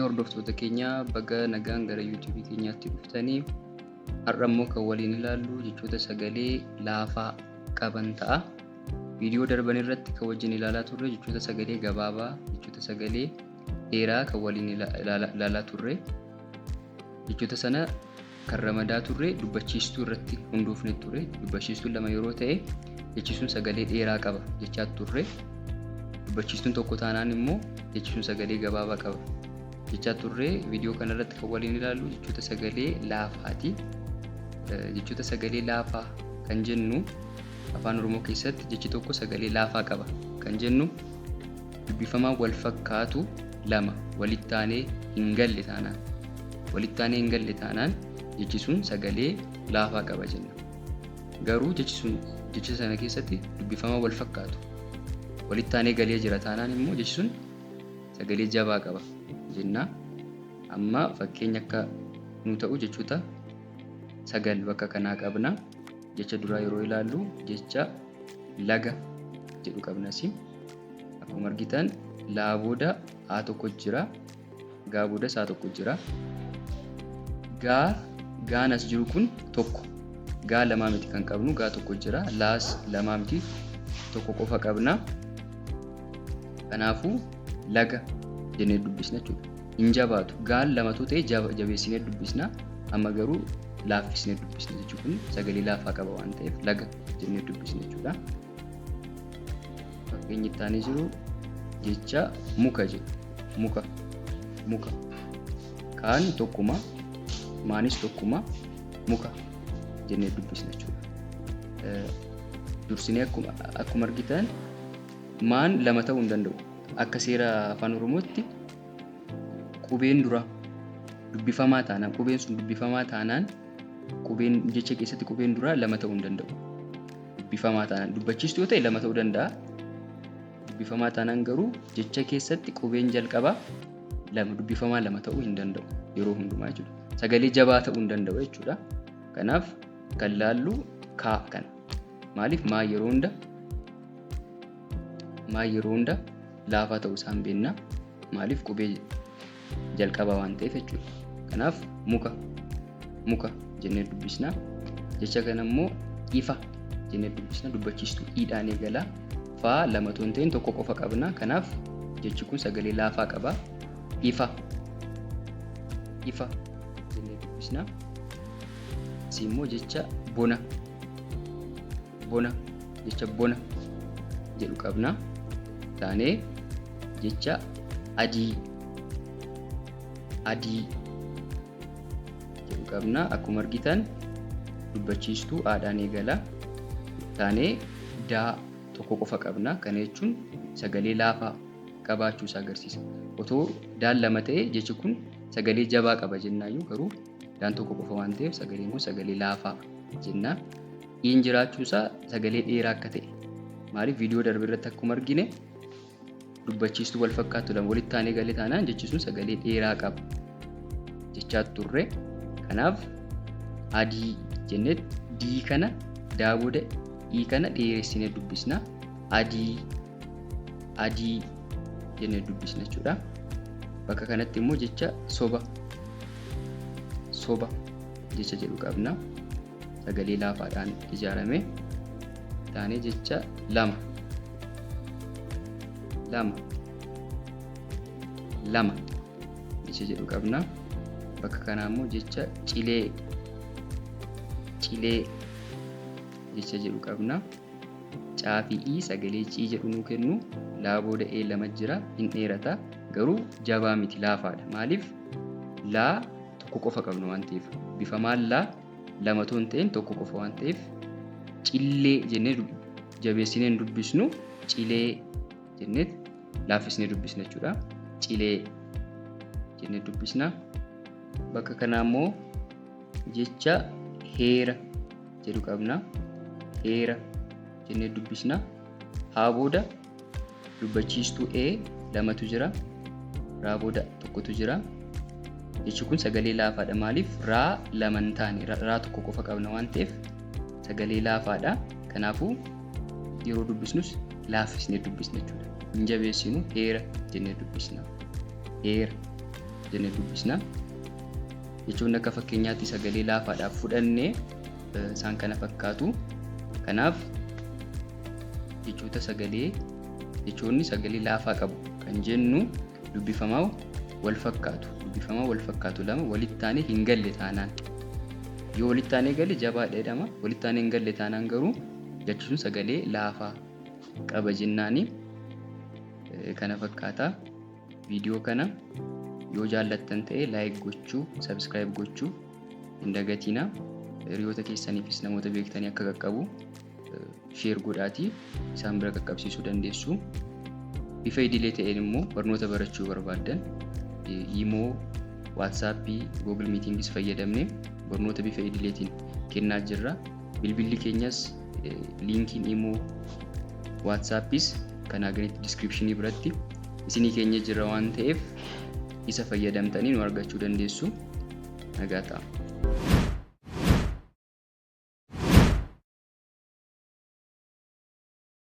Hordoftoota keenya, baga nagaan gara YouTubeii keenyaatti dhuftanii. Har'a immoo kan waliin ilaallu jechoota sagalee laafaa qaban ta'a. Viidiyoo darban irratti kan wajjin ilaalaa turre jechoota sagalee gabaabaa, jechoota sagalee dheeraa kan waliin ilaalaa turre. Jechoota sana kan ramadaa turre dubbachiistuu irratti hundoofne ture. Dubbachiistuun lama yeroo ta'e, jechi sun sagalee dheeraa qaba jechaa turre. Dubbachiistuun tokko taanaan immoo jechi sun sagalee gabaabaa qaba jechaa turre. Viidiyoo kana irratti kan waliin ilaallu jechoota sagalee laafaati. Jechoota sagalee laafaa kan jennu, Afaan Oromoo keessatti jechi tokko sagalee laafaa qaba kan jennu, dubbifamaa wal fakkaatu lama walitti aanee hin galle taanaan, walitti aanee hin galle taanaan, jechi sun sagalee laafaa qaba jenna. Garuu jechi sun, jecha sana keessatti dubbifamaa wal fakkaatu walitti aanee galee jira taanaan immoo, jechi sun sagalee jabaa qaba jenna. Amma fakkeenya akka nu ta'u jechoota sagal bakka kanaa qabna. Jecha duraa yeroo ilaallu, jecha "laga" jedhu qabnas. Akkuma argitan, laa booda haa tokko jira, gaa boodas haa tokko jira. Gaa, gaan as jiru kun tokko, gaa lamaa miti kan qabnu, gaa tokko jira. Laas lamaa miti, tokko qofa qabna. Kanaafuu "laga" jennee dubbisna jechuudha. Hin jabaatu. Gaan lamatu ta'e jabeessinee dubbisna. Amma garuu laaffisnee dubbisna jechuun kun sagalee laafaa qaba waan ta'eef, "laga" jennee dubbisna jechuudha. Fakkeenyi itti aanee jiru jecha "muka" jedhu. Muka, muka. Kaan tokkuma, maanis tokkuma, "muka" jennee dubbisna jechuudha. Dursinee akkuma argitan, maan lama ta'uu hin danda'u. Akka seera Afaan Oromootti qubeen dura dubbifamaa taanaan, qubeen sun dubbifamaa taanaan, qubeen jecha keessatti qubeen duraa lama ta'uu hin danda'u. Dubbifamaa taanaan, dubbachiistuu yoo ta'e lama ta'uu danda'a. Dubbifamaa taanaan garuu jecha keessatti qubeen jalqabaa lama, dubbifamaa lama ta'uu hin danda'u yeroo hundumaa jechuudha. Sagalee jabaa ta'uu hin danda'u jechuudha. Kanaaf kan laallu kaa kana. Maaliif? Maa yeroo hunda laafaa ta'uu isaan beekna. Maaliif? Qubee jalqabaa waan ta'eef jechuudha. Kanaaf "muka", "muka" jennee dubbisna. Jecha kana immoo "ifa" jennee dubbisna. Dubbachiistuu iidhaan eegala. Faa lama otoo hin ta'in tokko qofa qabna. Kanaaf jechi kun sagalee laafaa qaba. "Ifa", "ifa" jennee dubbisna. Asii immoo jecha "bona", "bona", jecha "bona" jedhu qabna. Taanee jecha "adii", "adii" jedhu qabna. Akkuma argitan, dubbachiistuu aadhaan eegala. Taanee daa tokko qofa qabna. Kana jechuun sagalee laafaa qabaachuu isaa agarsiisa. Otoo daan lama ta'e, jechi kun sagalee jabaa qaba jennaayyuu, garuu daan tokko qofa waan ta'eef, sagaleen kun sagalee laafaa jenna. Iin jiraachuu isaa sagalee dheeraa akka ta'e. Maaliif? Viidiyoo darbe irratti akkuma argine, dubbachiistuu wal fakkaattu lama walitti aanee galee taanaan, jechi sun sagalee dheeraa qaba jechaa turre. Kanaaf "adii" jennee dii kana, daa booda ii kana dheeressinee dubbisna. "Adii", "adii" jennee dubbisna jechuudha. Bakka kanatti immoo jecha "soba", "soba" jecha jedhu qabna. Sagalee laafaadhaan ijaarame. Taanee jecha "lama", "lama", "lama" jecha jedhu qabna. Bakka kanaa immoo jecha "cilee", "cilee" jecha jedhu qabna. Caa fi ii sagalee cii jedhu nuu kennu. Laa booda ee lama jira, hin dheerata, garuu jabaa miti, laafaadha. Maaliif? Laa tokko qofa qabna waan ta'eef, bifamaan laa lama otoo hin ta'in tokko qofa waan ta'eef, "cillee" jennee jabeessinee hin dubbisnu, "cilee" jennee laaffisnee dubbisna jechuudha. "Cilee" jennee dubbisna. Bakka kanaa immoo jecha "heera" jedhu qabna. "Heera" jennee dubbisna. Haa booda dubbachiistuu ee lamatu jira. Raa booda tokkotu jira. Jechi kun sagalee laafaadha. Maaliif? Raa lama hin taane, raa tokko qofa qabna waan ta'eef, sagalee laafaadha. Kanaafuu yeroo dubbisnus laaffisnee dubbisna jechuudha. Hin jabeessinu, "heera" jennee dubbisna. "Heera" jennee dubbisna. jennee dubbisna. Jechoonni akka fakkeenyaatti sagalee laafaadhaaf fudhannee isaan kana fakkaatu. Kanaaf jechoota sagalee jechoonni sagalee laafaa qabu kan jennu dubbifamaa wal fakkaatu. Dubbifamaa wal fakkaatu lama walitti taanee hin galle taanaan. Yoo walitti aanee gale jabaadha jedhama. Walitti aanee hin galle taanaan garuu jechi sun sagalee laafaa qaba jennaani. Kana fakkaata. Viidiyoo kana yoo jaallattan ta'e like gochuu, subscribe gochuu hin dagatinaa. Hiriyoota keessaniifis namoota beektanii akka qaqqabu share godhaatii isaan bira qaqqabsiisuu dandeessu. Bifa idilee ta'een immoo barnoota barachuu barbaaddan Imo, WhatsAppii, Google Meetingis fayyadamnee barnoota bifa idileetiin kennaa jirra. Bilbilli keenyas, linkiin Imo, WhatsAppis kanaa gaditti descriptionii biratti isinii keenya jira waan ta'eef isa fayyadamtanii nu argachuu dandeessu. Nagaa ta'a.